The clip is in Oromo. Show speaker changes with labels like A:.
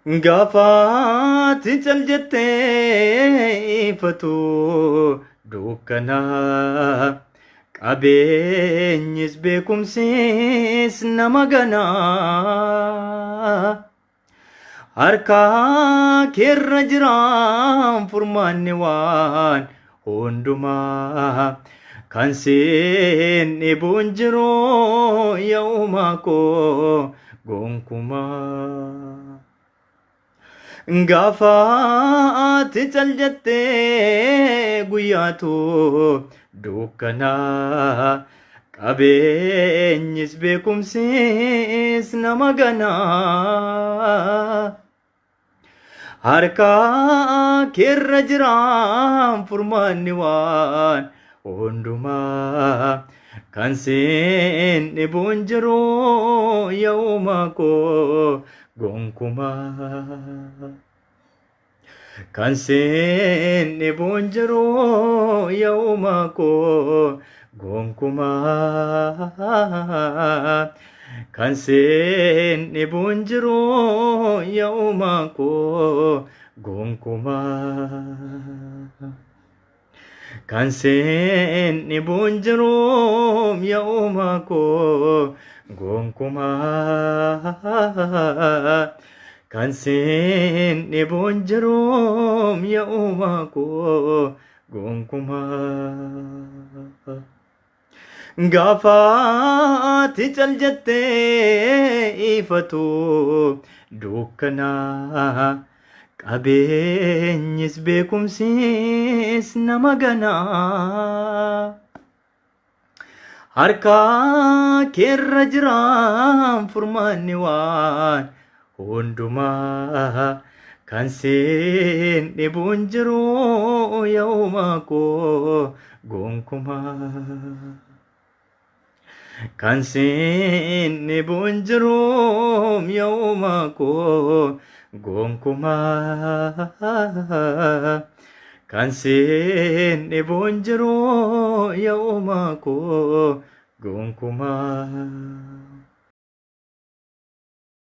A: Gaafaati cal jettee ifatu dukkanaa qabeenyis beekumsis nama ganaa. Harka keerra jiraan furmaanni waan hundumaa kan siin dhibuun jiru yaa'umaa koo gonkumaa. Gaafa ati cal jettee guyyaatu dukkanaa qabeenyis beekumsis nama ganaa. Harka keerra jiraan furmaanni waan hundumaa kan siin dhibuun jiru yaa'uma koo gonkumaa. Kan siin dhibuun jiru yaa'uma koo gonkumaa. Kan siin dhibuun jiru yaa'uma koo gonkumaa. Kan siin dhibuun jiru yaa'uma koo gonkumaa. Kan siin dhibuun jiru yaa'uma koo gonkumaa. Gaafa ati cal jettee ifatu dukkanaa qabeenyis beekumsis nama ganaa. Harka keerra jiraan furmaanni waan hundumaa kan siin dhibuun jiru yaa'uma koo gonkumaa. Kan siin dhibuun jiru yaa'uma koo gonkumaa. Kan siin dhibuun jiru yaa'uma koo gonkumaa.